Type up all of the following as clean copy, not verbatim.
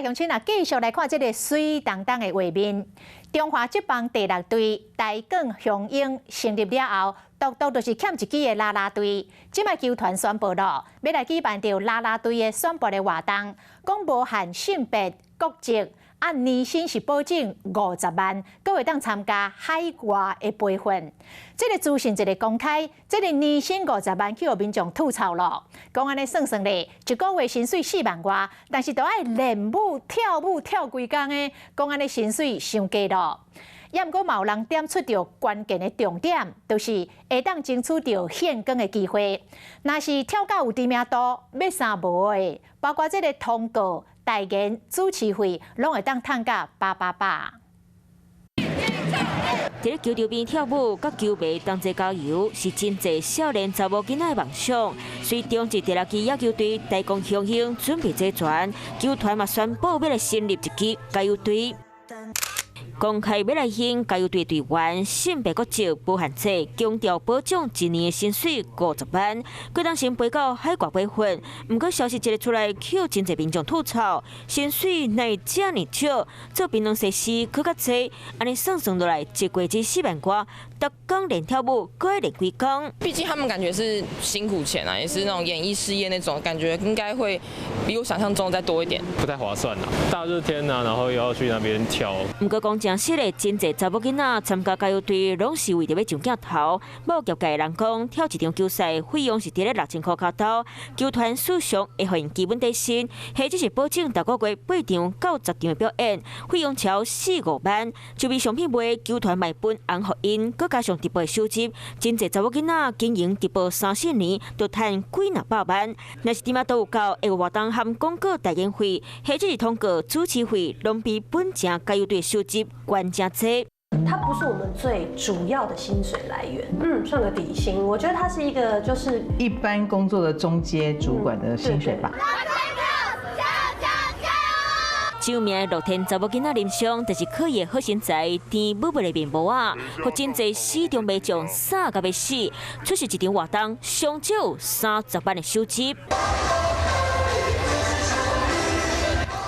來鄉親啊，繼續來看這个媠當當的畫面。中華職棒第六隊台鋼雄鷹成立了後，獨獨就是欠一支的啦啦隊。這擺球團宣布咯，欲來舉辦著啦啦隊的選拔的活動，講無限性別、國籍，按年薪是保證50萬，閣會當參加海外的培訓。這个資訊一个公開，這个年薪五十萬去予民眾吐槽咯。講按呢算算咧，一個月薪水4萬外，但是都愛練舞跳舞跳規工的，講按呢薪水傷低咯。也毋過嘛有人點出著關鍵的重點，就是會當爭取著獻光的機會。若是跳甲有知名度，欲啥無的，包括這个通告、代言、主持費，攏會當趁甲飽飽飽。佇咧球場邊跳舞，佮球迷同齊加油，是真濟少年查某囡仔的夢想。隨中職第六支野球隊台鋼雄鷹準備齊全，球團嘛宣布欲來成立一支加油隊。公開欲來興加油隊隊員，性別國籍無限制，強調保障一年的薪水五十萬，閣當先飛到海外培訓。毋過消息一个出來，予真濟民眾吐槽，薪水哪會遮爾少，做檳榔西施閣較濟，按呢算算落來，一個月只4萬外，逐工練跳舞，閣愛練幾工。畢竟他們感覺是辛苦錢啊，也是那種演藝事業那種感覺，應該會比我想象中再多一點。不太划算啊，大熱天啊，然後又要去那邊跳。毋過講誠實的，真濟查某囡仔參加加油隊，攏是為著欲上鏡頭。某業界的人講，跳一場球賽費用是佇咧6000箍跤頭，球團事實上會予𪜶基本底薪，或者是保證逐個月8場到10場的表演，費用超四五萬。周邊商品賣，球團嘛分紅予𪜶，閣加上直播收入，真濟查某囡仔經營直播三四年，就趁幾若百萬。若是知名度有夠，會有活動含廣告代言費，或者是通告主持費，攏比本正加油隊收入懸誠濟。它不是我們最主要的薪水來源，算個底薪。我覺得它是一個就是一般工作的中階主管的薪水吧。著名的樂天查某囡仔林雙，就是靠伊的好身材、甜母母的面膜仔，予真濟死忠迷眾捎甲欲死。出席一場活動，上少30萬的收入。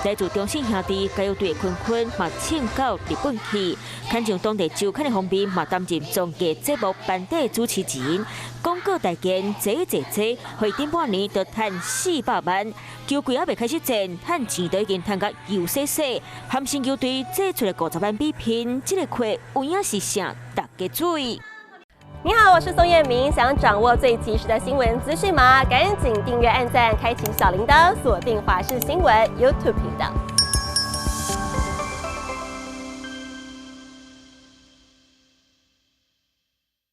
來自中信兄弟加油隊的坤坤嘛，唱到日本去，牽像當地週刊的封面嘛，擔任綜藝節目班底主持人，廣告代言濟濟濟，予頂半年就趁400萬。球季猶未開始戰，趁錢都已經趁甲油洗洗。含新球隊祭出的50萬比拼，這个虧有影是啥？大家注意。你好，我是宋燕明。想掌握最及時的新聞資訊嗎？趕緊訂閱、按讚、開啟小鈴鐺，鎖定華視新聞 YouTube 頻道。